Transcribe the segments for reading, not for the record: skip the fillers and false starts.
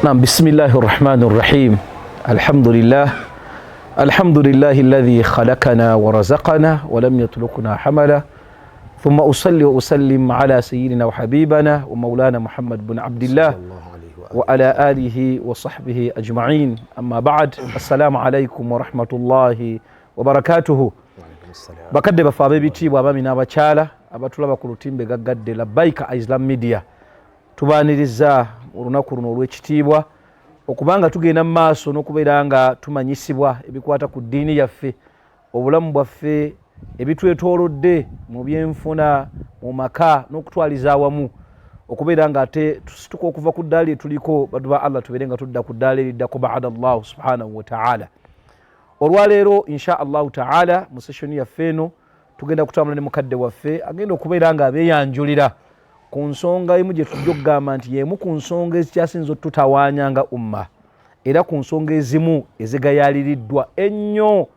Nam, bismillahi rrahmani rrahim. Alhamdulillah, alhamdulillahi alladhi khalakana wa razaqana wa lam yatrukna hamala, thumma usalli wa usallim ala sayyidina wa habibana wa maulana Muhammad bin Abdillah wa ala alihi wa sahbihi ajma'in, amma ba'd. Assalamu alaikum wa rahmatullahi wa barakatuhu. Bakadde baffe ab'ebitiibwa, abaami n'abakyala abatulaba ku lutimbe gaggadde Labbaika Islam Media, tubaaniriza olunaku luno olw'ekitiibwa okubanga tugenda mu maaso n'okubeera nga tumanyisibwa ebikwata ku ddiini yaffe, obulamu bwaffe, ebitwetoolodde mu byenfuna, mu maka n'okutwaliza awamu, okubeera nga ate tusituka okuva ku ddaala etuliko, baddu ba Allah, tubeere nga tudda ku ddaala eriddako baada Allahu subhanahu wataala. Olwaleero insha Allahu taala mu sessioni yaffe eno tugenda kutambula ne mukadde waffe agenda okubeera nga abeeyanjulira ku nsonga emu gye tujja okugamba nti y'emu ku nsonga ezikyasinza otutawaanya nga umma, era ku nsonga ezimu ezigayaaliriddwa ennyo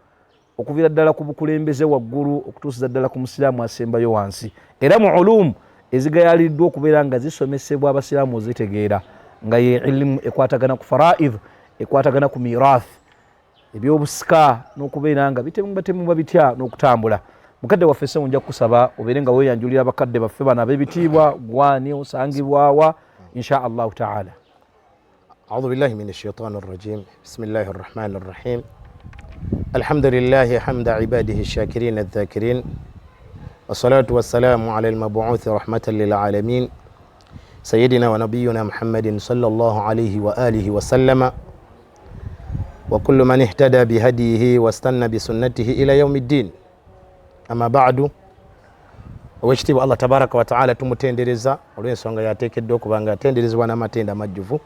okuviira ddala ku bukulembeze waggulu okutuusiza ddala ku musiraamu asembayo wansi, era mu ulumu ezigayaaliriddwa okubeera nga zisomesebwa abasiraamu ozitegeera, nga ye ilimu ekwatagana ku faraidh, ekwatagana ku mirath, ebyobusika n'okubeera nga bitemubwatemubwa bitya n'okutambula. Mukadde waffe sewo, nja kukusaba obeere nga weeyanjulira bakadde baffe bano ab'ebitiibwa, gwani, osangibwawa, insha Allahu taala. أعوذ بالله من الشيطان الرجيم، بسم الله الرحمن الرحيم، الحمد لله حمد عباده الشاكرين الذاكرين، والصلاة والسلام على المبعوث رحمة للعالمين، سيدنا ونبينا محمد صلى الله عليه وآله وسلم، وكل من اهتدى بهديه واستنى بسنته إلى يوم الدين، أما بعد. Owekitiibwa Allah tabaraka wataala tumutendereza olw'ensonga yateekeddwa okuba nga atenderezebwa n'amatendo amajjuvu.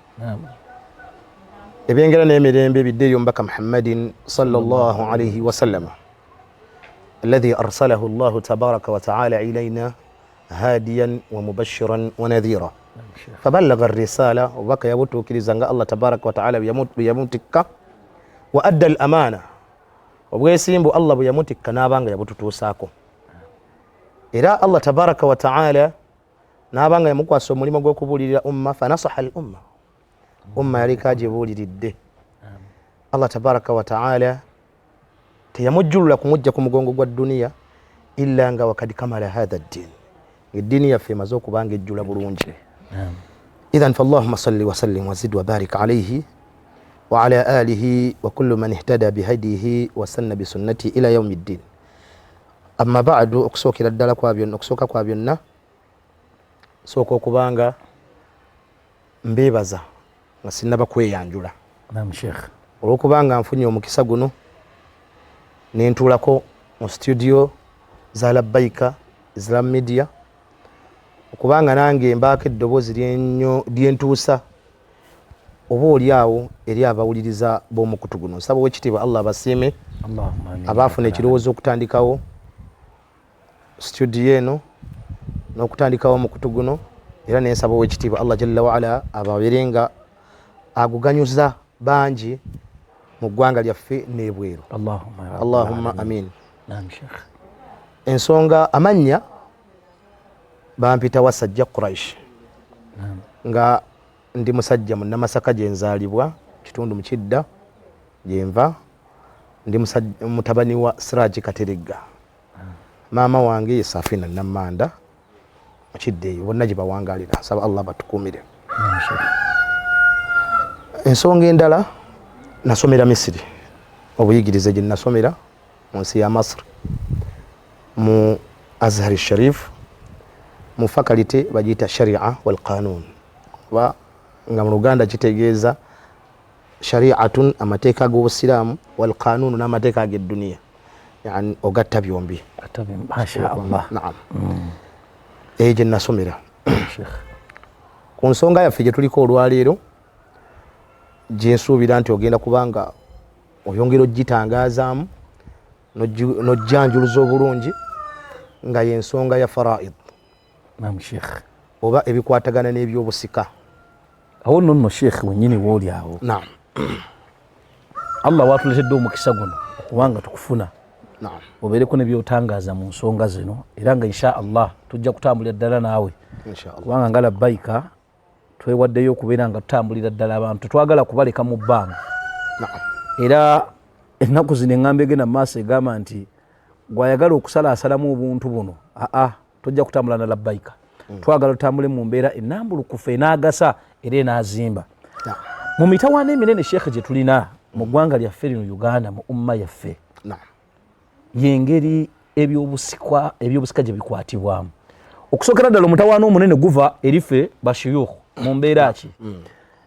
Ebyengera n'emirembe bidde eri omubaka Muhammadin sallallahu alaihi wasallama, alladhi arsalahu Llahu tabaraka wataala ilaina hadiyan wa mubashiran wa nadhira, faballaga risala, obubaka yabutuukiriza nga Allah tabaraka wataala bwe yamutikka, wa adda al amana, obwesimbu Allah bwe yamutikka n'abanga yabututuusaako, era Allah tabaraka wataala n'abanga yamukwasa omulimu gw'okubuulirira umma, fanasaha al umma, umma yaliko agibuuliridde. Allah tabaraka wataala teyamujjulula kumujja ku mugongo gwa duniya illa nga wakad kamala hatha ddin, eddiini yaffe emaze okuba nga ejjula bulungi. Idhan fallahuma salli wasallim wazid wabarik alaihi waala alihi wa kullu man ihtada bihadihi wasanna bisunnatihi ila yaumi ddin, amma badu. Okusookera ddala kwa byonna, okusooka kwa byonna, sooka okubanga mbeebaza nga sinnaba kweyanjula Naam Sheikh. olwokubanga nfunye omukisa guno nentuulako mu studio za Labbaika Islam Media, okubanga nange mbaako eddoboozi lyentuusa oba oli awo eri abawuliriza b'omukutu guno. Nsaba owekitiibwa Allah abasiime Allahumma amin. abaafuna ekirowoozo okutandikawo studio eno n'okutandikawo omukutu guno, era nensaba owekitiibwa Allah jalla waala ababeere nga aguganyuza bangi mu ggwanga lyaffe n'ebweru. Allahumma ya Rabbal Allahumma alamin. Amin. Naam Sheikh. Ensonga, amannya bampita Wasajja Quraish, nga ndi musajja Munnamasaka gyenzaalibwa, kitundu Mukidda gyenva. Ndi mutabani wa Siraji Kateregga, maama wange ye Safina Nammanda, Mukidda eyo bonna gye bawangalira. Nsaba Allah batukuumire. Naam Sheikh. Ensonga endala, nasomera Misiri, obuyigirize gye nasomera mu nsi ya Masr, mu Azhari Sharif, mu faculty bagiyita Sharia wal Qanun, oba nga mu Luganda kitegeeza shariatun, amateeka g'obusiraamu, wal qanunu, n'amateeka ag'edduniya, yani ogatta byombi. Atabi, masha Allah. Naam, eyo gye nasomera. Sheikh. Ku nsonga yaffe gye tuliko olwaleero, gyensuubira nti ogenda kubanga oyongera ogitangazaamu n'ojjanjuluza obulungi, nga yensonga ya faraid Naam Sheikh. oba ebikwatagana n'ebyobusika. Awo nno nno Sheikh wennyini wooli awo. Naam. Allah watuleetedde omukisa guno okubanga tukufuna obeereko ne byotangaaza mu nsonga zino, era nga insha Allah tujja kutambulira ddala naawe Insha Allah. kubanga nga Labbaika Twewaddeyo okubeera nga tutambulira ddala abantu, tetwagala kubaleka mu bbanga. Era ennaku zino eŋŋamba egenda mu maaso egamba nti gwayagala okusalaasalamu obuntu buno, aa tojja kutambula na Labbaika. Twagala tutambule mu mbeera enambulukufu enaagasa era enaazimba. Mu mitawaana eminene, Sheekhe, gye tulina mu ggwanga lyaffe lino Uganda, mu umma yaffe, yengeri ebyobusika gye bikwatibwamu. Okusookera ddala, omutawaana omunene guva erife bashuyukhu mu mbeera ki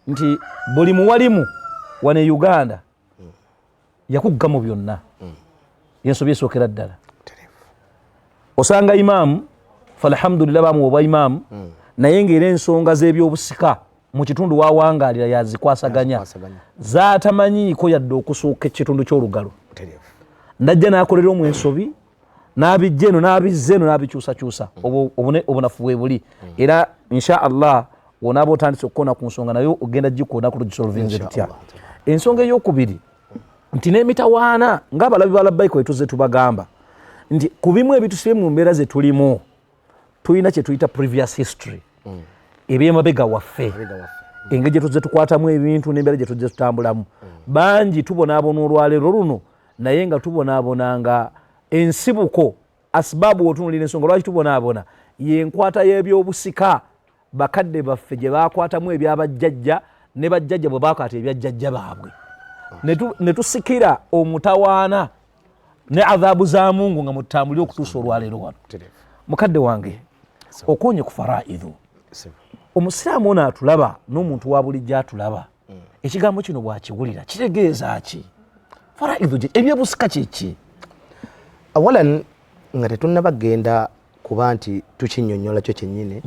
nti buli muwalimu wano e Uganda yakugga mu byonna. Yensobi esookera ddala. Osanga imaamu, falhamdulillah, bamuwa obwa imaamu, naye ngaera ensonga z'ebyobusika mu kitundu wawangaalira yazikwasaganya zaatamanyiiko yadde okusuuka ekitundu ky'olugalo. Najja n'akolera omu ensobi, n'abijja eno, n'abizza eno, n'abikyusakyusa. Obunafu bwe buli. Era insha Allah wonaaba otandise okukona ku nsonga, naye ogenda gikoona ku lugisolvinze tutya. Ensonga eyokubiri nti n'emitawaana ng'abalabi ba Labbaika wetuze tubagamba nti ku bimu ebitusibye mu mbeera ze tulimu, tulina kye tuyita previous history, ebyemabega waffe, engeri gye tuzze tukwatamu ebintu n'embeera gye tuzze tutambulamu. Bangi tubonaabona olwaleero luno, naye nga tubonaabona nga ensibuko, asibaabu wotunulira ensonga lwaki tubonaabona, yenkwata y'ebyobusika bakadde baffe gye bakwatamu ebyabajjajja ne bajjajja bwe bakwata ebyajjajja baabwe, ne tusikira omutawaana ne adhabu za Mungu nga mutambulire okutuusa olwaleero wano. Mukadde wange, okonye ku faraidhu, omusiraamu ono atulaba n'omuntu wa bulijjo atulaba, ekigambo kino bwakiwulira kitegeeza ki? Faraidhu ebyebusika kyeki? Awalan, nga tetunnaba genda kuba nti tukinnyonnyola kyo kyennyini,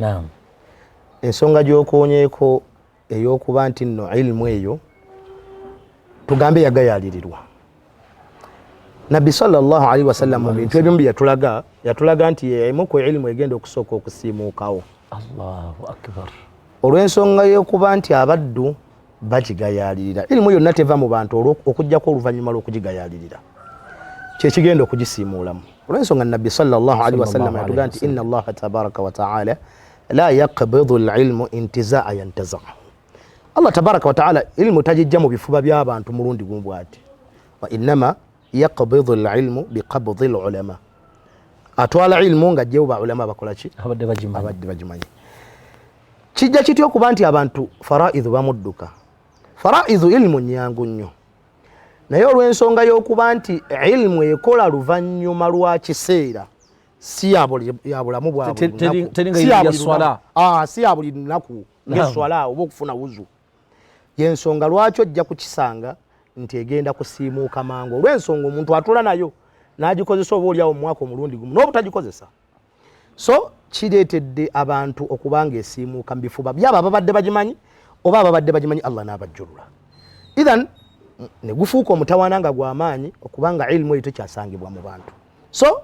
ensonga gy'okonyeeko ey'okuba nti nno ilmu eyo tugambe yagayalirirwa, Nabbi sallallahu alaihi wasallam mu bintu ebimu byeyatulaga, yatulaga nti emu ku ilmu egenda okusooka okusiimuukawo. Allahu akbar. Olw'ensonga y'okuba nti abaddu bagigayalirira, ilimu yonna teva mu bantu okugjako oluvannyuma lw'okugigayalirira, kyekigenda okugisiimuulamu. Olw'ensonga Nabbi sallallahu alaihi wasallam yatugaa nti inna Allaha tabaraka wa taala la yaqbidu lilmu intizaa yantazaahu. Allah tabaraka wataala ilmu tagijja mu bifuba by'abantu mulundi gumu bwati, wa innama yaqbidu lilmu biqabdi lulama, atwala ilmu nga ajjewo baulama bakolaki? Abadde bagimanyi. Kijja kitya okuba nti abantu faraidhu bamudduka? Faraidhu ilmu nyangu nnyo, naye olw'ensonga y'okuba nti ilmu ekola luvannyuma lwa kiseera, si ya bulamu bwa si ya buli lunaku ng'esswala oba okufuna wuzu, yensonga lwaki ojja kukisanga nti egenda kusiimuuka mangu, olw'ensonga omuntu atula nayo n'agikozesa oba oliawo mu mwaka omulundi gumu n'obutagikozesa. So kireetedde abantu okuba nga esiimuuka mu bifuba byabo ababadde bagimanyi oba ababadde bagimanyi Allah n'abajjulula, ithan ne gufuuka omutawaana nga gw'amaanyi okuba nga ilmu eyo tekyasangibwa mu bantu. So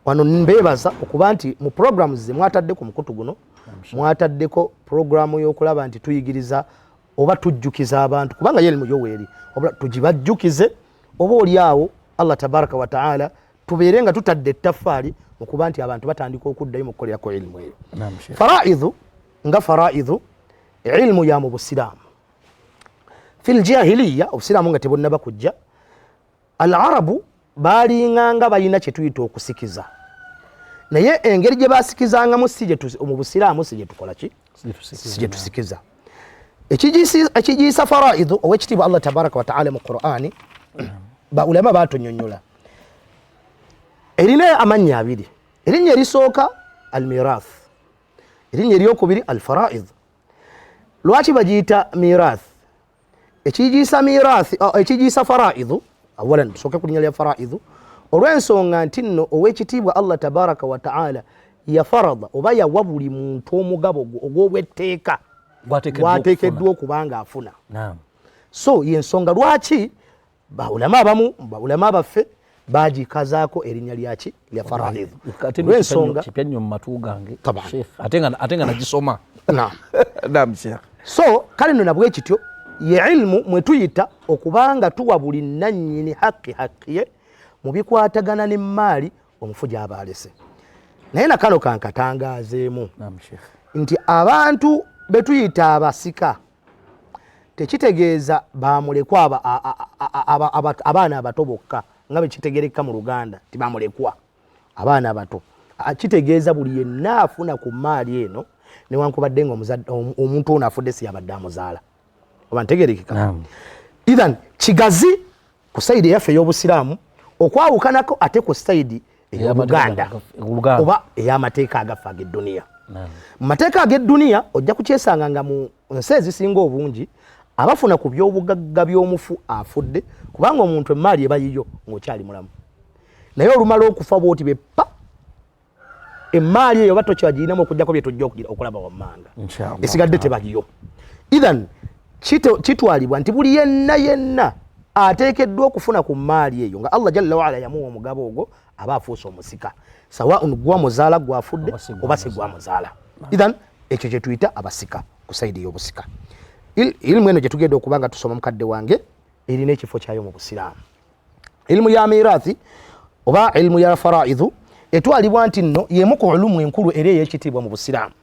wano mbeebaza okuba nti mu programs ze mwatadde ku mukutu guno, mwataddeko programu y'okulaba nti tuyigiriza oba tujjukiza abantu, kubanga ye elimu yo weeri, oba tugibajjukize oba oli awo Allah tabaraka wataala tubeere nga tutadde ettaffaali okuba nti abantu batandika okuddayo mu kukolerako ilimu eyo. Faraidhu nga faraidhu ilmu ya mu busiraamu, fi ljahiliya, obusiraamu nga tebunnaba kujja, al arabu balinganga balina kyetuyita okusikiza, naye engeri gye basikizangamu mu busiraamu si gyetukola ki, si gyetusikiza. Ekigiisa faraidhu, owekitiibwa Allah tabaraka wataala mu Qurani, baulama batunyonyola, erina amannya abiri. Erinnya erisooka almirath, erinnya eryokubiri alfaraidh. Lwaki bagiyita mirath? Ekigiisa mirath, ekigiisa faraidhu, awalan tusooke ku linnya lya faraidhu, olw'ensonga nti nno owekitiibwa Allah tabaraka wataala yafarada oba yawa buli muntu omugabo gwe ogw'obwetteeka gwateekeddwa okuba nga afuna. So yensonga lwaki baulama abamu, baulama baffe, bagikazaako erinnya lyaki? Lya faraidh. Olwensonga kipya nnyo mu matu gange, ate nga nagisoma. Naam Sheikh. So kale nno nabwe kityo ye ilmu mwe tuyita okubanga tuwa buli nannyini haki hakiye mu bikwatagana n'emmaali omufu gy'aba alese. Naye nakano kankatangaazeemu nti abantu Betuyita abasika tekitegeeza bamulekwa abaana abato bokka nga bekitegereka mu Luganda ti bamulekwa abaana abato. Kitegeeza buli yenna afuna ku maali eno newankubadde nga omuntu ono afudde si yabadde amuzaala, oba ntegerekeka. Ithan kigazi ku sayidi eyaffe ey'obusiraamu okwawukanako ate ku sayidi ey'Obuganda oba ey'amateeka agaffe ag'edduniya. Mu mateeka ag'edduniya ojja kukyesanga nga mu nsi ezisinga obungi abafuna ku by'obugagga by'omufu afudde, kubanga omuntu emmaali eba yiyo ng'okyali mulamu, naye olumala okufa bw'oti beppa emmaali eyo oba tokyagirinamu okujjako bye tujja okulaba wammanga, esigadde tebagiyo. Ithan kitwalibwa nti buli yenna yenna ateekeddwa okufuna ku mmaali eyo nga Allah jalla waala yamuwa omugabo ogwo aba afuuse omusika, sawaun gwamuzaala gwafudde oba si gwamuzaala. Ithan ekyo kye tuyita abasika ku sayidi ey'obusika. Ilimu eno gye tugenda okuba nga tusoma, mukadde wange, erina ekifo kyayo mu busiraamu. Ilimu ya mirathi oba ilimu ya faraidhu etwalibwa nti nno yemu ku ulumu enkulu era ey'ekitiibwa mu busiraamu,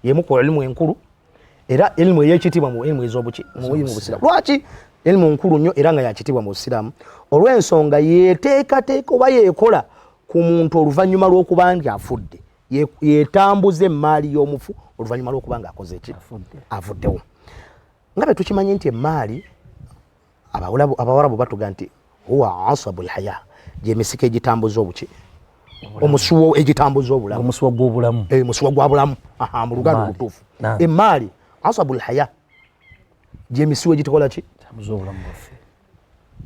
yemu ku ilimu enkulu era ilimu ey'ekitiibwa mu ilimu ez'obuki mu busiraamu. Lwaki ilimu nkulu nnyo era nga yakitiibwa mu busiraamu? Olw'ensonga yeteekateeka oba yeekola ku muntu oluvannyuma lw'okuba nti afudde, yetambuza emmaali y'omufu oluvannyuma lw'okuba nga akoze ki, avuddewo. Nga bwe tukimanyi nti emmaali abawarabu batuga nti huwa asabu lhaya, gyemisika egitambuza obuki, omusuwo egitambuza obulamu, omusuwa gw'obulamu, musuwa gwa bulamu mu Luganda olutuufu. Emmaali asabu lhaya, gyemisiwo egitukola ki,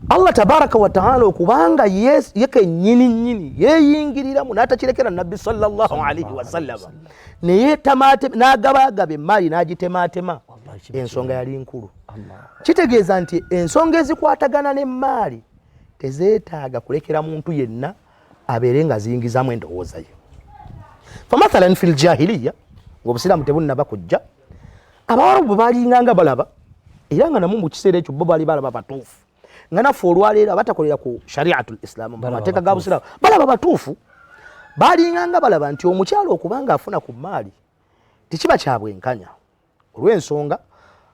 Allah tabaraka wataala okubanga ye kennyini nnyini yeeyingiriramu n'atakirekera Nabbi sallallahu alaihi wasallama, n'agabagaba emmaali n'agitemaatema, ensonga yali nkulu. Kitegeeza nti ensonga ezikwatagana n'emmaali tezeetaaga kulekera muntu yenna abeere nga ziyingizamu endowooza ye. Famathalan fi ljahiliya, ng'obusiraamu tebunnaba kujja, abawarabu bwe balinganga balaba, era nga namu mu kiseera ekyo bo baali balaba batuufu, nga naffe olwaleero abatakolera ku shariatu lislaamu, mu mateeka ga busiraamu, balaba batuufu, balinganga balaba nti omukyalo okubanga afuna ku maali tekiba kya bwenkanya, olw'ensonga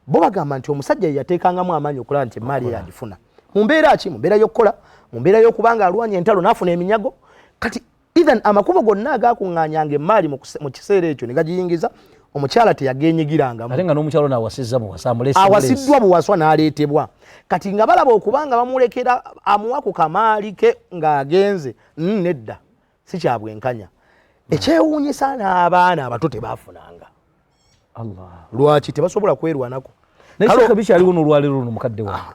bo bagamba nti omusajja ye yateekangamu amaanyi okulaba nti emaali eyo agifuna mu mbeera ki, mu mbeera y'okukola, mu mbeera y'okubanga alwanya entalo n'afuna eminyago. Kati ithan amakubo gonna agakuŋŋaanyanga emaali mu kiseera ekyo ne gagiyingiza, omukyala teyagenyigirangamu. Ate nga n'omukyalo naawasizza buwasa, amulese. Awasiddwa buwaswa n'aleetebwa. Kati nga balaba okubanga bamulekera amuwa ku kamaali ke ng'agenze, nedda, si kya bwenkanya. Ekyewuunyisa, n'abaana abato tebafunanga. Lwaki? Tebasobola kwerwanako. Naye bikyaliwo n'olwaleero luno, mukadde wange.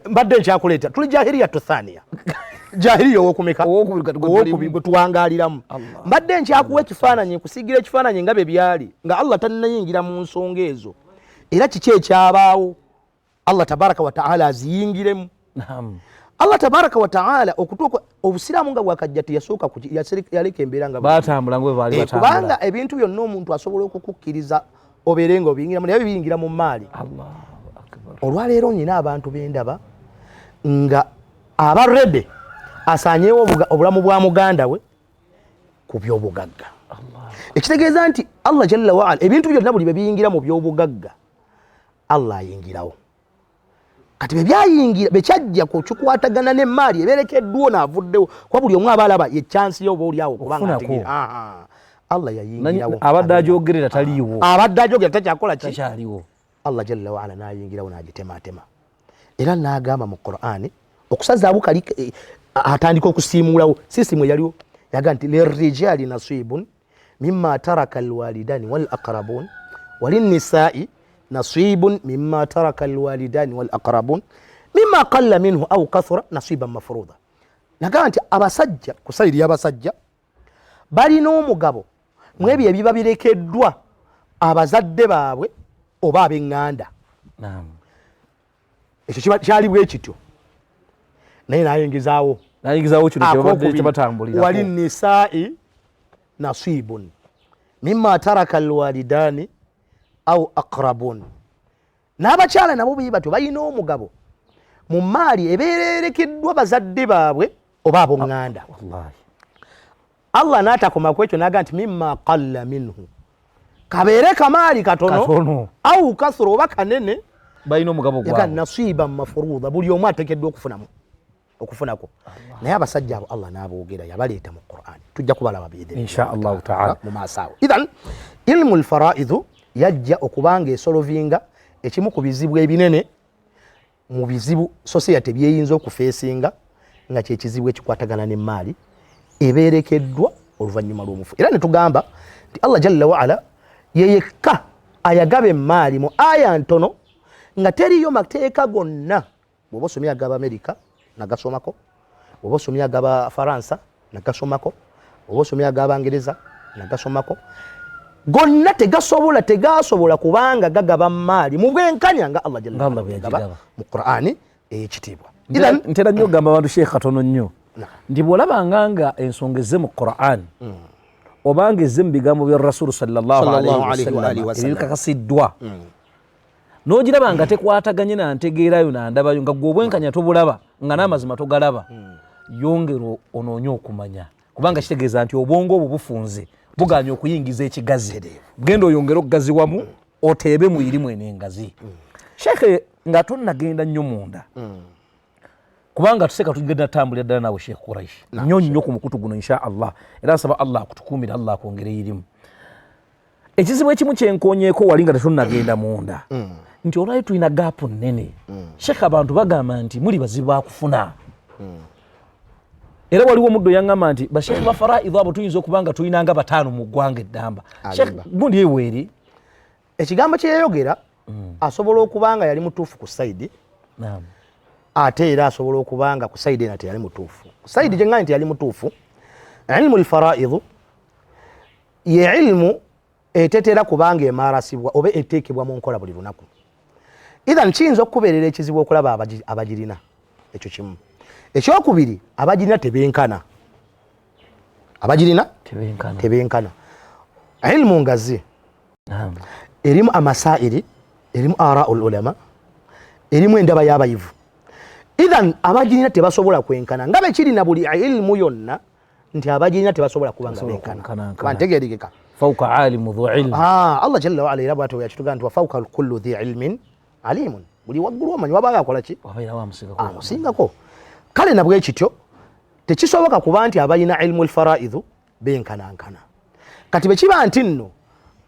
Mbadde nkyakuleeta, tuli jahiriya tuthania, jahiriya owokumeka, owokubiri gwe tuwangaliramu. Mbadde nkyakuwa ekifaananyi, nkusiigira ekifaananyi nga bye byali nga Allah tannayingira mu nsonga ezo, era kiki ekyabaawo Allah tabaraka wataala aziyingiremu. Allah tabaraka wataala okutuuka obusiraamu nga bwakajja teyasooka yaleka embeera nga batambula nga bwe baali batambula. Kubanga ebintu byonna omuntu asobola okukukkiriza obeere nga obiyingiramu, naye biyingira mu maali. Olwaleero nyina abantu bendaba nga aba rede asanyeewo obulamu bwa muganda we ku byobugagga, ekitegeeza nti Allah jalla waala ebintu byonna buli bwe biyingira mu byobugagga Allah ayingirawo. Kati bebyayingira bekyajja ku kikwatagana n'emmaali eberekeddwa ono avuddewo, kuba buli omu aba alaba ye chance ye oba oli awo kubanga ategeera. Allah yayingirawo. Abadde ajogerera taliiwo. Abadde ajogerera takyakola ki, takyaliwo. Allah jalla waala n'ayingirawo n'agitematema, era n'agamba mu Qur'ani okusazaawo kali atandika okusiimuulawo sisimu eyaliwo, yaga nti lirijali nasibun mimma taraka alwalidani wal aqrabun walinnisai nasibun mimma taraka alwalidani wal aqrabun mimma qalla minhu au kathura nasiban mafruda. Nagamba nti abasajja ku sayidi y'abasajja balina omugabo mu ebyo ebiba birekeddwa abazadde baabwe oba ab'eŋŋanda. Ekyo kyali bwe kityo, naye nayingizaawo nayingizaawo kino kyebatambulira. Wali nisai nasibun mimma taraka alwalidani au aqrabun, n'abakyala nabo bwe batyo balina omugabo mu maali ebeererekeddwa bazadde baabwe oba aboŋŋanda. Allah n'atakoma ku ekyo, n'aga nti mimma qalla minhu. Kabeere kamaali katono au kasura oba kanene, balina omugabo gwabwe. Nasiiba mafuruudha, buli omu ateekeddwa okufunamu okufunako. Naye abasajja abo Allah n'aboogera, yabaleeta mu Quran, tujja kubalaba biidhini insha Allahu taala mu maaso awo. Idhan ilmu lfaraidhu yajja okubanga esolovinga ekimu ku bizibu ebinene mu bizibu society byeyinza okufeesinga, nga kyekizibu ekikwatagana n'emmaali ebeerekeddwa oluvannyuma lw'omufu. Era ne tugamba nti Allah jalla waala yeyekka ayagaba emmaali mu aya ntono nga teriyo mateeka gonna. Bw'oba osomye agaba Amerika nagasomako, bw'oba osomye agaba Faransa nagasomako, bw'oba osomye ag'Abangereza nagasomako, gonna tegasobola, tegasobola kubanga gagaba maali mu bwenkanya nga Allah jalla Nga Allah waala bwe yagaba yagigaba. mu Qur'ani ey'ekitiibwa. Ntera nnyo okugamba abantu, Sheekh, katono nnyo, nti bw'olabanga nga ensonga ezze mu Quran obanga ezze mu bigambo bya Rasulu sallallahu Sallallahu alaihi alaihi wa alihi wasallam wasallam. ebikakasiddwa, n'ogiraba nga tekwataganye nantegeerayo nandabayo, nga gwe obwenkanya tobulaba, nga n'amazima togalaba, yongera onoonye okumanya, kubanga kitegeeza nti obwongo obwo bufunze, buganye okuyingiza ekigazi. Genda oyongere okugaziwamu, oteebe mu irimu eno engazi. Sheekhe, nga tonnagenda nnyo munda, kubanga tuseka tugenda tambulira ddala naawe Sheekh Quraish nnyo nnyo ku mukutu guno insha Allah, era nsaba Allah akutukuumire, Allah akwongere irimu. Ekizibu ekimu kyenkonyeeko wali nga tetunnagenda munda, nti olwali tulina gap nnene, Sheekh, abantu bagamba nti muli bazibu bakufuna. Era waliwo omuddo yaŋŋamba nti basheekh ba faraidhu abo tuyinza okuba nga tulinanga bataano mu ggwanga eddamba. Sheekh, Alimba. Gundi eweeri. Ekigambo kye yayogera asobola okuba nga yali mutuufu ku side, ate era asobola okuba nga ku side ena teyali mutuufu. Ku side gye ŋŋambye nti yali mutuufu, ilmu lfaraidhu ye ilmu etetera kubanga emarasibwa oba eteekebwa mu nkola buli lunaku. Idhan kiyinza okukubeerera ekizibu okulaba abagirina. Ekyo kimu. Ekyokubiri, abagirina tebenkana, abagirina tebenkana. Tebenkana. Ilmu ngazi, erimu amasairi, erimu arau lulama, erimu endaba y'abayivu. Idhan abagirina tebasobola kwenkana, nga bekiri na buli ilmu yonna nti abagirina tebasobola kuba nga Tebasobola benkana. kwenkanankana. Kuba ntegeerekeka. Fauka alimu dhu ilmu. Ah, Allah jalla waala era bwatyo yakitugaa nti wafauka kullu dhi ilmin alimun, buli waggulu omanyi wabaga akola ki? Wabeerawo amusingako. Amusingako. Kale nabwe kityo tekisoboka kuba nti abalina ilmu lfaraidhu benkanankana. Kati bwe kiba nti nno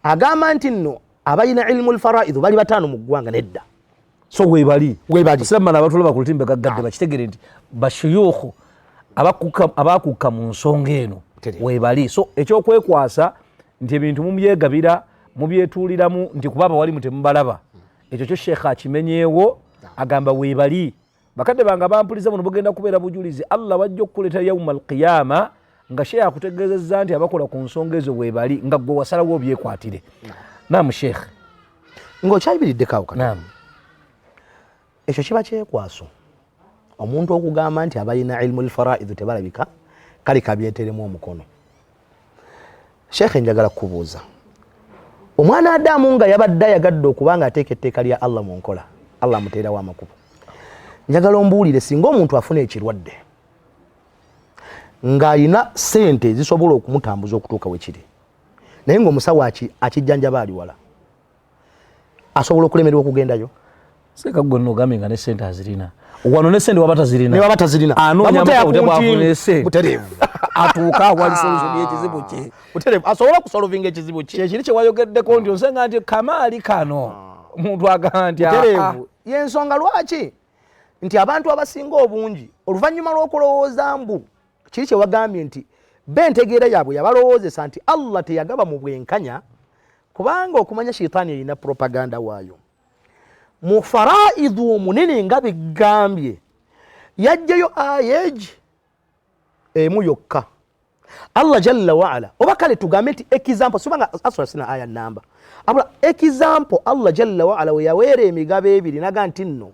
agamba nti nno abalina ilmu lfaraidhu bali bataano mu ggwanga, nedda. So webali. Webali. Basiraamu bano abatulaba ku lutimbe gaggadde bakitegere nti bashuyuukhu abakukka mu nsonga eno webali. So ekyokwekwasa nti ebintu mubyegabira, mubyetuuliramu, nti kuba abawalimu temubalaba, ekyo kyo sheekha akimenyeewo, agamba webali. Bakadde bange abampuliza, buno bugenda kubeera bujulizi Allah bajja okukuleeta yauma alqiyama nga sheekh akutegeezezza nti abakola ku nsonga ezo webali, nga gwe wasalawo obyekwatire. Naamu sheekh. Ng'okyayimiriddeko kati. Naamu. Ekyo kiba kyekwaso omuntu okugamba nti abalina ilmu lfaraidhu tebalabika, kale kabyeteremu omukono. Sheekhe, njagala kukubuuza, omwana Adamu nga yabadde ayagadde okuba nga ateeka etteeka lya Allah mu nkola, Allah amuteerawo amakubo. Njagala ombuulire, singa omuntu afuna ekirwadde ng'alina sente ezisobola okumutambuza okutuuka we kiri, naye ng'omusawo akijjanjaba ali wala, asobola okulemererwa okugendayo? Seeka gwe nogambye nga ne sente azirina wano, ne sente waba tazirina, ne waba tazirina, anoonya bamuteeka amakubo ku bwafuna ntimbe. esente. Butereevu. Atuuka awali solution y'ekizibu kye. Butereevu, asobole okusolvinga ekizibu kye. Kyekiri kyewayogeddeko nti onsenga nti kamaali kano omuntu agamba nti Butereevu. Yensonga lwaki nti abantu abasinga obungi oluvannyuma lw'okulowooza mbu kiri kyewagambye nti bentegeera yaabwe yabalowoozesa nti Allah teyagaba mu bwenkanya, kubanga okumanya shaitaani erina propaganda waayo mu faraidhu omunene nga begambye, yajjayo aya egi emu yokka Allah jalla waala, oba kale tugambe nti example, sibanga asula sina aya namba abula example, Allah jalla waala we yaweera emigabo ebiri naga nti nno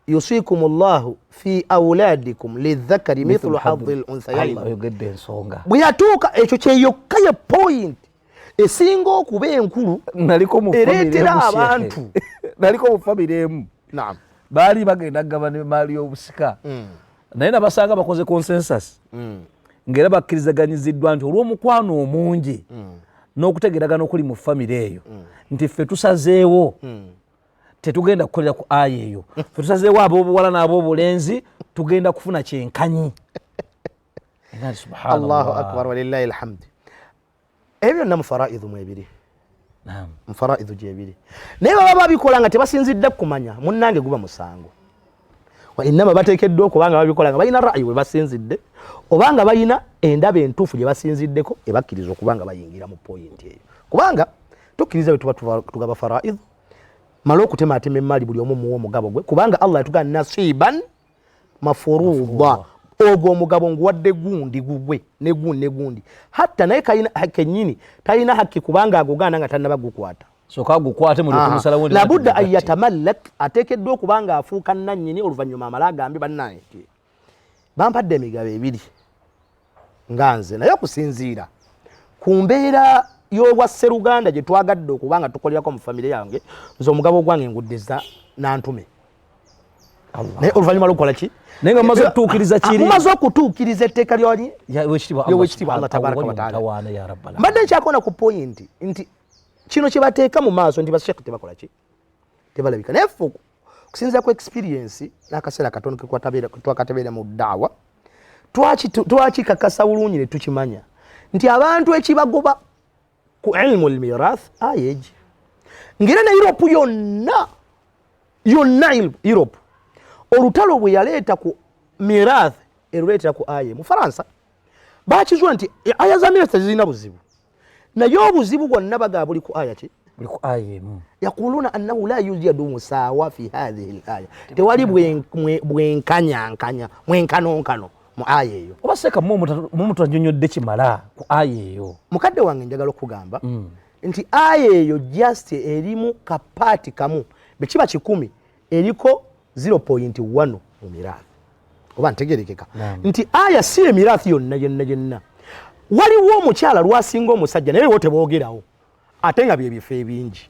yusikum llahu fi auladikum lidhakari mithlu hadhi lunthayain. Allah oyogedde ensonga. Bwe yatuuka ekyo kyeyokka ye point esinga okuba enkulu naliko mu family ereetera emu, Sheikh. abantu. Naliko mu family emu, naam baali bagenda kugabana emaali y'obusika, naye nabasanga bakoze consensus, ng'era bakkirizaganyiziddwa nti olw'omukwano omungi. N'okutegeragana okuli mu famire eyo nti ffe tusazeewo tetugenda kukolera ku aya eyo, ffe tusazeewo ab'obuwala n'ab'obulenzi tugenda kufuna kyenkanyi. Era nti subhanallah. Allahu akbar, walillahi alhamd. Ebyo byonna mu faraidhu mwebiri. Mu faraidhu gyebiri, naye baba babikola nga tebasinzidde kumanya, munnange guba musango. Wa innama bateekeddwa okuba nga babikola nga balina ra'yi we basinzidde, oba nga balina endaba entuufu gye basinziddeko ebakkiriza okuba nga bayingira mu poyinti eyo, kubanga tukkiriza bwe tuba tugaba faraidhu, male okutematema emmali, buli omu muwa omugabo gwe, kubanga Allah yatugamba nasiban mafuruda, ogwo omugabo nguwadde gundi gugwe ne gundi ne gundi, hatta naye kalina kennyini talina hakki kubanga agugaana nga tannaba gukwata. Soka gukwate mu kumusalawo. Labudda an yatamallak, ateekeddwa okuba nga afuuka nannyini, oluvannyuma amale agambe bannange nti bampadde emigabo ebiri nga nze, naye okusinziira ku mbeera y'obwa sseruganda gye twagadde okuba nga tukolerako mu famire yange, nze omugabo gwange nguddeza Nantume. Naye oluvannyuma lwokukola ki? Naye nga mumaze okutuukiriza kiri, mumaze okutuukiriza etteeka lyali ly'Owekitiibwa Allah tabaraka wa taala. Mbadde nkyakona ku poyinti nti kino kye bateeka mu maaso nti basheekh tebakola ki, tebalabika, naye ffe okusinziira ku experience n'akaseera katono twakatebeera mu daawa, twakikakasa bulungi ne tukimanya nti abantu ekibagoba ku ilmu lmirath aya egi, ng'era ne Europe yonna yonna, Europe olutalo bwe yaleeta ku mirath eruleetera ku aya. Mu Faransa bakizuula nti aya za mirath tezirina buzibu, naye obuzibu bwonna bagaba buli ku aya ki? Buli ku aya emu. Yaquluna annahu la yujadu musawa fi hadhihi laya, tewali bwenkanyankanya, mwenkanonkano mu aya eyo. Oba seeka mumutanyonyodde kimala ku aya eyo? Mukadde wange, njagala okugamba nti aya eyo just erimu kapaati kamu, bekiba 100 eriko 0.1 mu mirathi, oba ntegerekeka nti aya si emirathi yonna yonna yonna. Waliwo omukyala lwasinga omusajja, naye wo teboogerawo, ate nga byebifo ebingi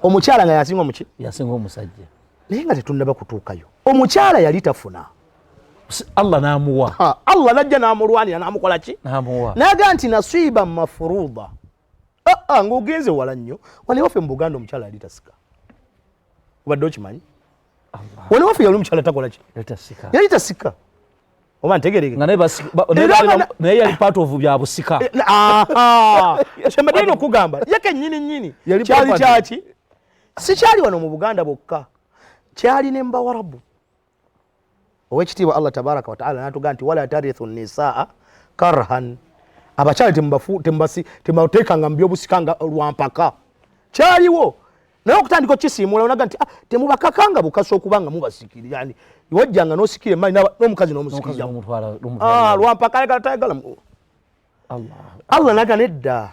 omukyala nga yasinga omuki, yasinga omusajja, naye nga tetunnaba kutuukayo. Omukyala yali tafuna, Allah n'amuwa. Allah najja n'amulwanira n'amukola ki? N'amuwa. Naga nti nasiiba mafuruda. Ng'ogenze wala nnyo. Wano ewaffe mu Buganda omukyala yali tasika, obadde okimanyi? Wano ewaffe yali omukyala takola ki? Yali tasika, oba ntegereke? Naye yali part of bya busika. Kyembadde okugamba ye kennyini nnyini kyali kyaki, si kyali wano mu Buganda bwokka, kyali ne mubawarabu. Owekitiibwa Allah tabaraka wataala natugaa nti wala tarithu nisaa karhan, abakyala temubateekanga mu byobusika nga lwampaka. Kyaliwo, naye okutandika okukisiimuula onaga nti temubakakanga bukasa okuba nga mubasikira, yani wajjanga n'osikira emmali n'omukazi n'omusikira lwampaka, ayagala tayagala. Allah naga nedda,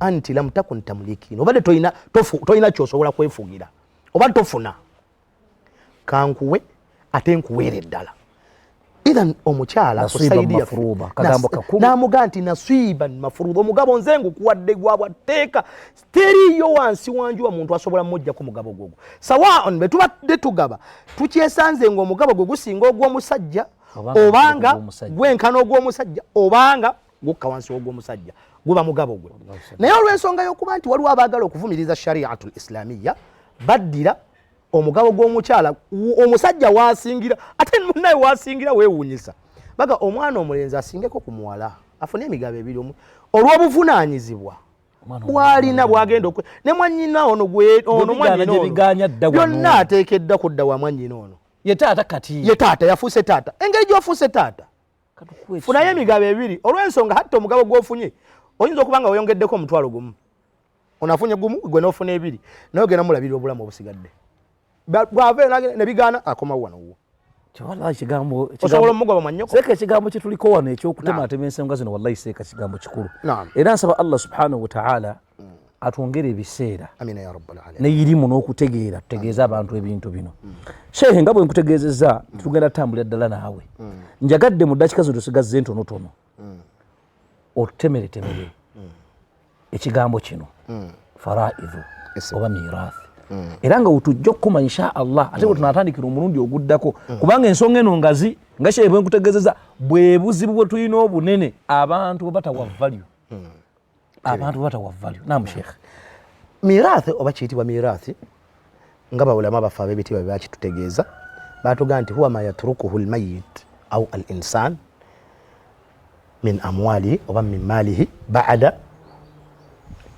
anti lam takun tamlikin, obadde tolina kyosobola kwefugira oba tofuna, kankuwe ate nkuweere ddala. Ithan omukyala namugaa nti nasiiban mafuruda, omugabo nze ngukuwadde gwabwa tteeka, teriyo wansi wanjuba muntu asobola mujjako mugabo gwogwo. Sawaon bwe tubadde tugaba tukyesanze nga omugabo gwe gusinga ogw'omusajja, obanga gwenkana ogw'omusajja, obanga gukka wansi w'ogw'omusajja, guba mugabo gwe. Naye olw'ensonga y'okuba nti waliwo abaagala okuvumiriza shariatu lislamiya, baddira omugabo gw'omukyala omusajja wasingira, ate munaye wasingira weewuunyisa, baga omwana omulenzi asingeko ku muwala afune emigabo ebiri olw'obuvunaanyizibwa bwalina bwagenda okwe ne mwanyina ono ono mwanyina ono byonna ateekeddwa kudda wa mwanyina ono. Ye taata kati. Ye taata, yafuuse taata. Engeri gy'ofuuse taata, funayo emigabo ebiri, olw'ensonga hatta omugabo gw'ofunye oyinza okuba nga weyongeddeko 50,000, onafunye gumu, gwe n'ofuna ebiri, naye ogenda mulabirira obulamu obusigadde. Bwava nebigaana akomawo wano wuwo. Osobola omugoba mwannyoko. Seeka, ekigambo kyetuliko wano ekyokutematema ensonga zino, wallahi seeka kigambo kikulu, era nsaba Allah subhanahu wataala atwongere ebiseera neyirimu n'okutegeera, tutegeeze abantu ebintu bino. Shehe, nga bwe nkutegeezezza, tugenda tutambulira ddala naawe. Njagadde mu ddakika zo tusigazze entonotono otutemeretemere ekigambo kino faraidhu oba mirathi, era nga wetujja okukoma insha Allah, ate bwe tunatandikira omulundi oguddako, kubanga ensonga eno ngazi nga shehe bwe nkutegeezezza, bwe buzibu bwe tulina obunene, abantu bwe batawa value. Abantu batawa value. Naam Sheikh. Mirathi oba kiyitibwa mirathi nga baulama baffe ab'ebitiibwa bye bakitutegeeza, batugamba nti huwa ma yatrukuhu lmayit au al insan min amwalihi oba min maalihi bada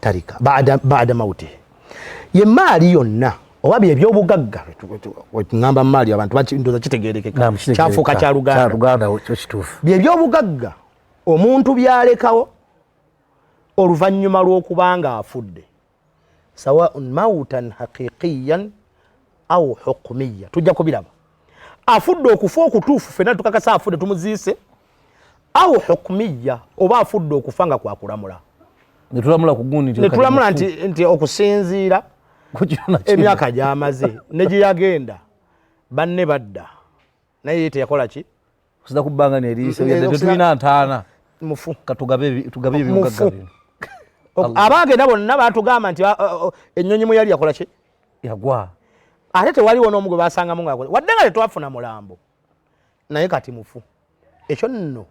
tarika bada mautihi, ye maali yonna oba bye byobugagga. Ngamba maali abantu ndoza kitegerekeka, kyafuuka kya Luganda, bye byobugagga omuntu byalekawo oluvannyuma lw'okubanga afudde, sawaun mautan haqiqiyan au hukmiya, tujja kubiraba. Afudde okufa okutuufu fenna tukakasa afudde tumuziise, au hukmiya oba afudde okufa nga kwakulamula, netulamula nti okusinziira emyaka gyamaze ne gye yagenda banne badda naye ye teyakola ki kusida kubbanga neriise tetulina ntaana mufu katugabe tugabe ebyobugagga bino. Abagenda bonna batugamba nti ennyonyi mwe yali yakola ki yagwa, ate tewaliwo n'omu gwe basangamu nga wadde nga tetwafuna mulambo naye kati mufu. Ekyo nno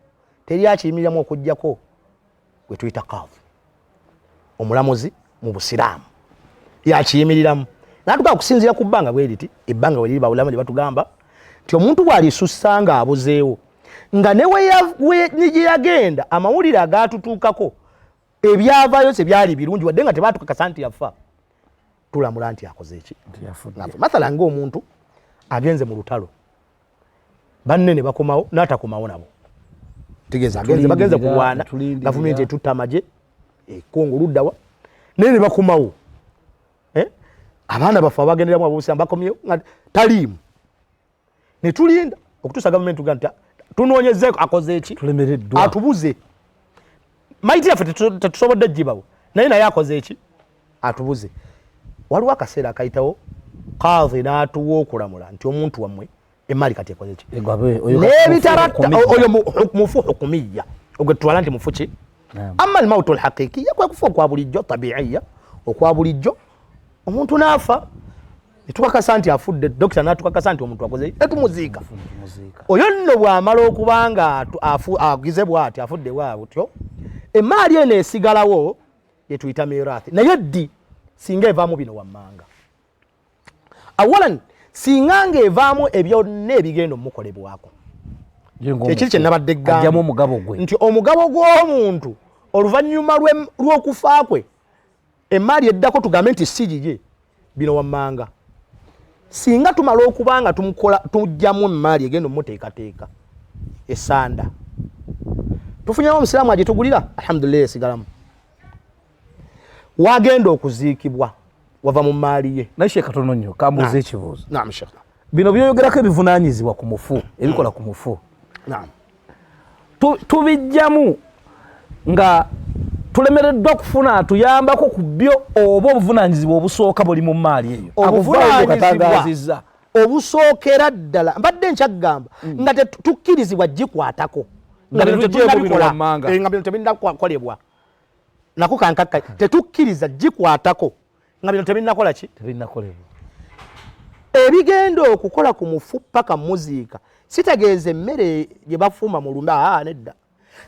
teri akiyimiriramu okuggyako gwe tuyita kaavu, omulamuzi mu Busiraamu yakiyimiriramu natugaa okusinziira ku bbanga bwe riti, ebbanga we liri bawulamu lye batugamba nti omuntu bw'alisussa nga abuzeewo nga ne gye yagenda amawulire agaatutuukako ebyavaayo se byali birungi wadde nga tebatukakasa nti yafa, tulamula nti akoze eki. Mathala ng'omuntu agenze mu lutalo banne ne bakomawo n'atakomawo nabo, tegeeza agenze bagenze kulwana gavumenti etutta amagye ekongo luddawa naye ne bakomawo, abaana baffe abagenderamu abuusa bakomyewo nga taliimu, ne tulinda okutuusa gavumenti tuga nti tunoonyezeeko akoze eki, atubuze maiti yaffe tetusobodde gibawo naye naye akoze eki atubuze. Waliwo akaseera akayitawo kaadhi n'atuwa okulamula nti omuntu wammwe emaali kati ekoze ki n'ebitaratta oyo mufu hukumiya ogwe tutwala nti mufu ki. Amma almautu alhaqiqiya kwe kufa okwa bulijjo tabiiya okwa bulijjo, omuntu n'afa netukakasa nti afudde, dokita n'atukakasa nti omuntu akoze netumuziika. Oyo nno bw'amala okuba nga agize bw'ati afudde bw'atyo, emaali eno esigalawo yetuyita mirathi. Naye ddi singa evaamu bino wammanga? Awalan singa ng'evaamu ebyonna ebigenda omukolebwako, ekiri kye nabadde gamba nti omugabo gw'omuntu oluvannyuma lw'okufa kwe emaali eddako tugambe nti si gige bino wammanga, singa tumala okuba nga tujjamu emaali egenda omuteekateeka esanda tufunyewo omusiraamu agitugulira, alhamdulillah esigalamu. Wagenda okuziikibwa wava mu maali ye. Naye Sheikh katono nnyo kambuuza ekibuuzo. Naam Sheikh. Bino byoyogerako ebivunaanyizibwa ku mufu, ebikola ku mufu. Naam. Tubijjamu nga tulemereddwa kufuna atuyambako ku byo oba obuvunaanyizibwa obusooka buli mu maali eyo. Obuvunaanyizibwa obusookera ddala mbadde nkyagamba nga tetukkirizibwa gikwatako nga bino tebinnakolebwa nako kankakka tetukkiriza gikwatako nga bino tebinnakola ki tebinnakolebwa. Ebigenda okukola ku mufu paka muziika sitegeeza emmere gye bafumba mu lumbe, nedda,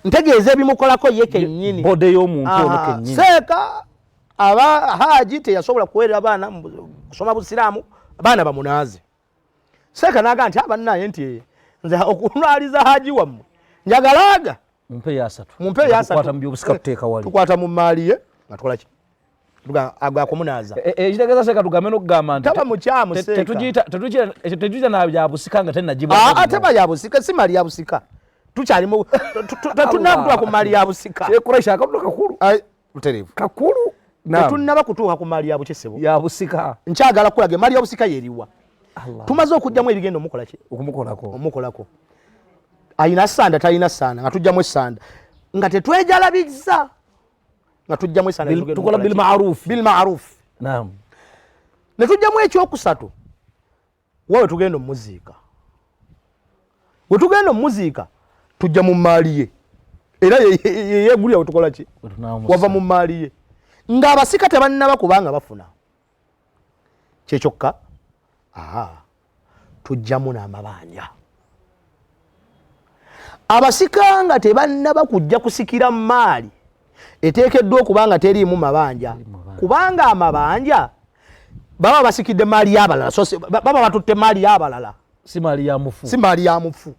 ntegeeza ebimukolako ye kennyini, bode y'omuntu ono kennyini. Seeka aba haji teyasobola kuweerera baana kusoma busiraamu, baana bamunaaze. Seeka n'agamba nti abannaye nti nze okunwaliza haji wammwe njagalaaga mumpe yasatu, mumpe yasatu, tukwata mu byobusika tuteeka wali, tukwata mu maali ye nga tukola ki agakumunaza. Ekitegeeza seeka tugambe n'okugamba nti taba mukyamu seeka tetugiyita na bya busika nga tennagibwa. Teba ya busika, si mali ya busika, tukyalimu tetunnaba ku mali ya busika. Quraish akaduka kakulu kakulu, tetunnaba kutuuka ku mali ya bukisebo ya busika. Nkyagala kulaga emali ya busika yeriwa. Tumaze okugyamu ebigenda omukola ki okumukolako, omukolako ayina sanda talina sanda, nga tujjamu esanda nga tetwejalabizza, nga tujjamu esanda tukola bil ma'ruf, bil ma'ruf. Naam. Ne tujjamu ekyokusatu wawe tugenda omuziika, we tugenda omuziika tujja mu maali ye era yeyegulira we tukola ki wava mu maali ye ng'abasika tebannaba kubanga bafuna kyekyokka. Tujjamu n'amabanja abasika nga tebannaba kujja kusikira maali Eteekeddwa okuba nga teriimu mabanja, kubanga amabanja baba basikidde maali y'abalala, so baba batutte maali y'abalala, si maali ya mufu, si maali ya mufu.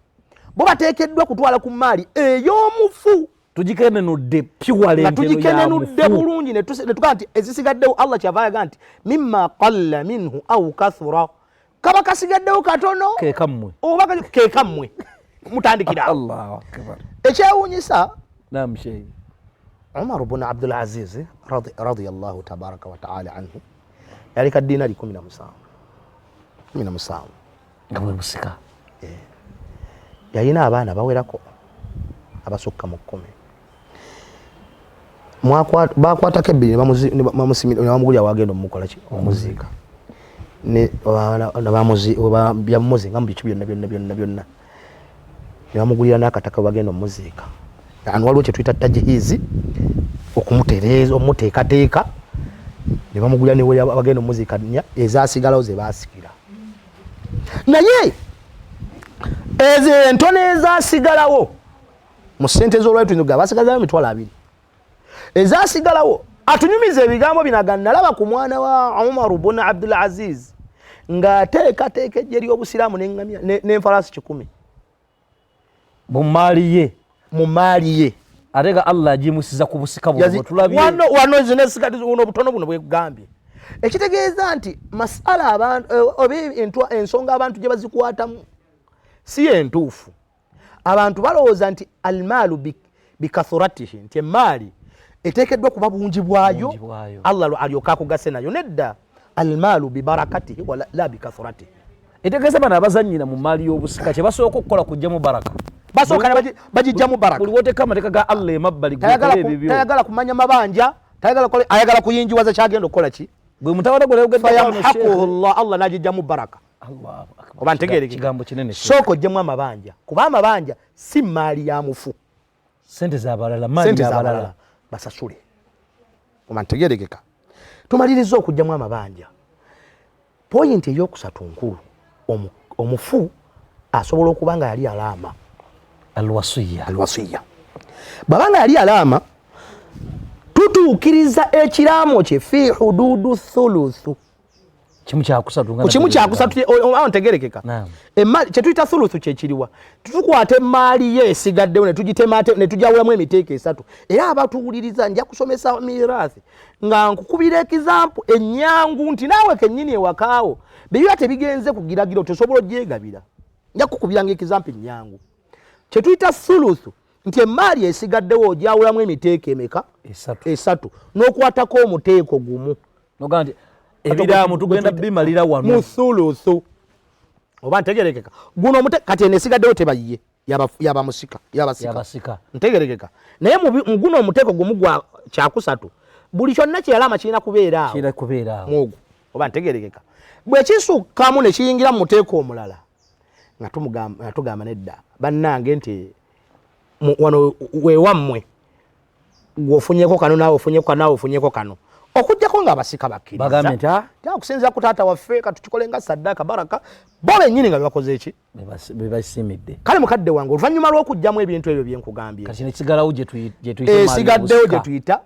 Bo bateekeddwa kutwala ku maali ey'omufu. Tugikenenudde pure. Nga tugikenenudde bulungi, ne tugaa nti ezisigaddewo, Allah kyava ayaga nti mimma qalla minhu au kathura, kaba kasigaddewo katono kekammwe oba kekammwe, mutandikira. Allahu akbar. Ekyewuunyisa, Naam, sheikh. Umar bun Abdul Aziz radiyallahu tabaraka wa taala anhu yaleka dinari 17, 17. Nga bwe busika. Yalina abaana bawerako abasukka mu 10. Bakwatako ebbiri ne bamugulira wagenda omumukola ki, omuziika. Byamuzinga mu biki byonna byonna byonna byonna, ne bamugulira n'akataka webagenda omuziika. Ano waliwo kyetuyita tajihizi, okumutereeza, omuteekateeka, ne bamugulira newe bagenda omuziika. Nnya ezasigalawo ze baasikira, naye ezo entono ezasigalawo mu ssente z'olwali tuyinza basigazayo 20,000 ezasigalawo. Atunyumiza ebigambo bino aga nalaba ku mwana wa Umaru bun Abdul Aziz ng'ateekateeka ejje ly'obusiraamu n'eŋŋamya n'enfalaasi 100. Mu maali ye. Mu maali ye. Ate nga Allah agimusiza ku busika buno tulabye. Wano zino esigadi, buno obutono buno bwegambye, ekitegeeza nti masala abantu oba ensonga abantu gye bazikwatamu si yentuufu. Abantu balowooza nti almaalu bikathuratihi, nti emaali eteekeddwa kuba bungi bwayo, Bungi bwayo. Allah alyoke akugase nayo. Nedda, almaalu bibarakatihi wala la bikathuratihi. Etegeeza bano abazanyira mu maali y'obusika kye basooka okukola kujjamu baraka. Basooka ne bagijjamu baraka. Buli woteeka amateeka ga Allah emabbali, Tayagala gwekola ebibyo. Tayagala kumanya mabanja, tayagala ayagala kuyinjiwaza kyagenda okukola ki. Gwe mutawala gwe. Fayamhakuhu llah, Allah nagijjamu baraka. Allahu akbar. Oba ntegeereke? Kigambo kinene. Sooka oggyemu amabanja, kuba amabanja si maali ya mufu. Sente z'abalala, maali sente y'abalala. Z'abalala basasule. Oba ntegerekeka? Tumaliriza okuggyamu amabanja. Poyinti eyokusatu nkulu. Omufu asobola okuba nga yali alaama. Alwasiya. Alwasiya. Bw'aba nga yali alaama, tutuukiriza ekiraamo kye fi hududu thuluthu. 1/3 nga Ku 1/3, awo ntegerekeka? Naam. Emaali kyetuyita thuluthu kyekiriwa? Tukwata emaali ye esigaddewo ne tugitema ate ne tujawulamu emiteeko esatu. Era abatuwuliriza, nja kusomesa mirathi nga nkukubira example ennyangu nti naawe kennyini ewakaawo biba tebigenze kugiragiro tosobola ogyegabira. Nja kukubiranga example ennyangu kyetuyita thuluthu, nti emaali esigaddewo ojawulamu emiteeko emeka? Esatu. Esatu, n'okwatako omuteeko gumu. Nogaa nti ebiraamu tugenda bimalira wano. Mu thuluthu. Oba ntegerekeka? Guno omute kati eno esigaddewo tebayiye, yabamusika, yabasika. Yabasika. Ntegerekeka? Naye mu guno omuteeko gumu gwa kyakusatu, buli kyonna kyeyalama kirina kubeera awo. Kirina kubeera awo. Muogwo oba ntegerekeka? Bwe kisukkamu ne kiyingira mu muteeko omulala, nga tugamba nedda bannange, nti wano wewammwe, gweofunyeko kano, naawe ofunyeko kano, naawe ofunyeko kano, okugjako nga abasika bakkiriza. Bagambye nti, "Ah." Ti okusinziira ku taata waffe katukikole nga saddaaka baraka, bo bennyini nga bebakoze eki? Be basiimidde. Kale mukadde wange, oluvannyuma lw'okugjamu ebintu ebyo byenkugambye, Kati nekisigalawo gye tuyita emaali esigaddewo gye y'obusika. Tuyita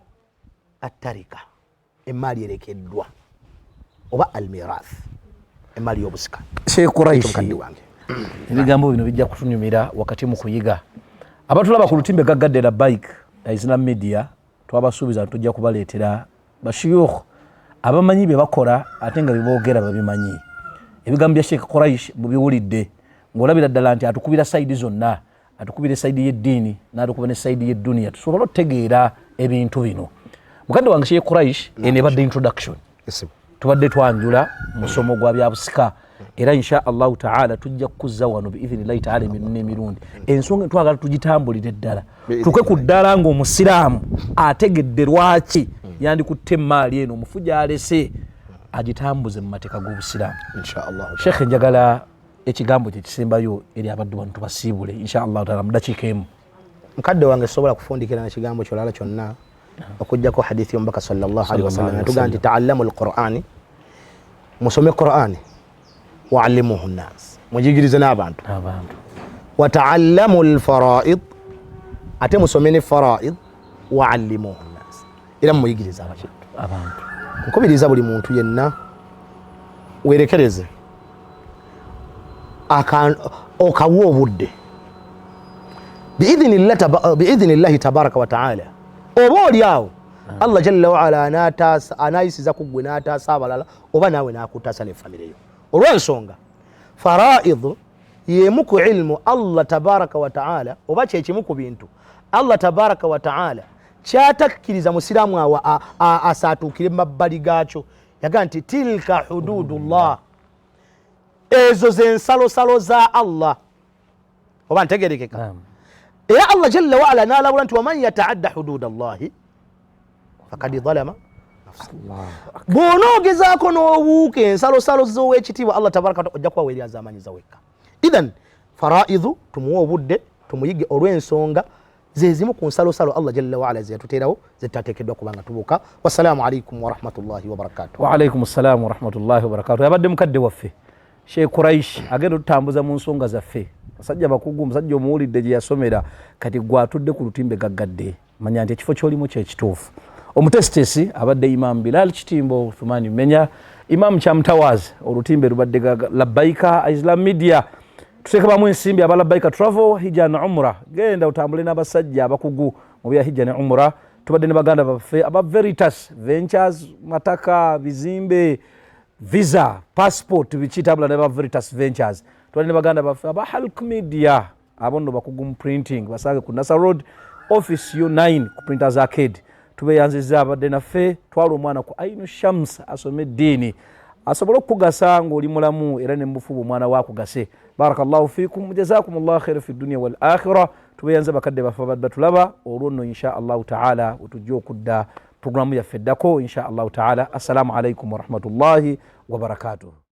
attarika, emaali erekeddwa, oba almirath, emaali y'obusika. Sheikh Quraishi, Mukadde wange, ebigambo bino bijja kutunyumira wakati mu kuyiga. Abatulaba ku lutimbe gaggadde la bike Islam Media, twabasuubiza nti tujja kubaleetera bashuyukh abamanyi bye bakola ate nga beboogera babimanyi. Ebigambo bya Sheikh Quraish mubiwulidde, ng'olabira ddala nti atukubira side zonna, atukubira e side y'eddiini n'atukuba ne side y'edduniya, tusobole okutegeera ebintu bino. Mukadde wange Sheikh Quraish, eno ebadde introduction. Yes. Tubadde twanjula musomo gwa byabusika, era insha Allahu taala tujja kukuzza wano biidhinillahi taala emirundi n'emirundi. Ensonga twagala tugitambulire ddala, tuke ku ddala ng'omusiraamu ategedde lwaki yandikutte emaali eno omufu gyalese agitambuze mu mateeka g'obusiraamu. Insha Allah. Sheekhe, njagala ekigambo kye kisembayo eri abaddu bano, tubasiibule insha Allahu taala mu dakiika emu. Mukadde wange, sobola kufundikira na kigambo kyolala kyonna okugjako hadithi y'omubaka sallallahu alaihi wasallam yatugaa nti taallamu alqurani, musome Qurani, waallimuhu nnas, mugiyigirize n'abantu, abantu, wataallamu lfaraid, ate musome ne faraid, waallimuhu nnas. Era mumuyigiriza abaki Abantu. Nkubiriza buli muntu yenna werekereze okawa obudde biidhinillahi tabaraka wataala, oba oli awo Allah jalla waala anayisiza ku ggwe n'ataasa abalala, oba naawe n'akutaasa ne famire yo. Olw'ensonga faraid yemu ku ilmu Allah tabaraka wataala, oba kyekimu ku bintu Allah tabaraka wataala kyatakkiriza musiraamu awa asaatuukire mu mabbali gaakyo. Yagaa nti tilka hududullah, ezo zensalosalo za Allah, oba ntegerekeka. Era Allah jalla waala n'alabula nti waman yataadda hudud allahi fakad zalama. Bw'onoogezaako n'obuuka ensalosalo z'owekitiibwa Allah tabaraka wataala, ojja kuba weeryazamanyiza wekka. Idhan faraidhu tumuwe obudde tumuyige, olw'ensonga zezimu ku nsalosalo Allah jalla waala zeyatuteerawo zetateekeddwa kubanga tubuuka. Wassalaamu alaikum warahmatullahi wabarakatuh. Waalaikum ssalamu warahmatullahi wabarakatuh. Abadde mukadde waffe Sheikh Quraish agenda otutambuza mu nsonga zaffe. Basajja bakugu, omusajja omuwulidde gye yasomera, kati gwe atudde ku lutimbe gaggadde, manya nti ekifo kyolimu kyekituufu. Omutesitesi abadde Imam Bilal Kitimbo Uthumani Menya, Imam Kyamutawaazi, olutimbe lubadde Labbaika Islam Media. Tuteekabamu ensimbi aba Labbaika Travel Hijja na Umra, genda otambule n'abasajja abakugu mu bya hijja ne umra. Tubadde ne baganda baffe aba Veritas Ventures, mataka, bizimbe, visa, passport, biki, tabula ne ba Veritas Ventures. Tubadde ne baganda baffe aba Halk Media, abo nno bakugu mu printing, basange ku Nasa Road office U9 ku Printers Arcade. Tubeyanziza abadde naffe. Twala omwana ku Ainu Shams asome eddiini asobole okukugasa ng'oli mulamu, era ne mubufuba omwana we akugase. Barakallahu fikum, jazakum llahu khairu fi dunia wal akhira. Tubeyanze bakadde baffe abadde batulaba. Olwo nno insha allahu taala wetujja okudda programu yaffe eddako insha allahu taala. Assalamu alaikum warahmatullahi wabarakatuh.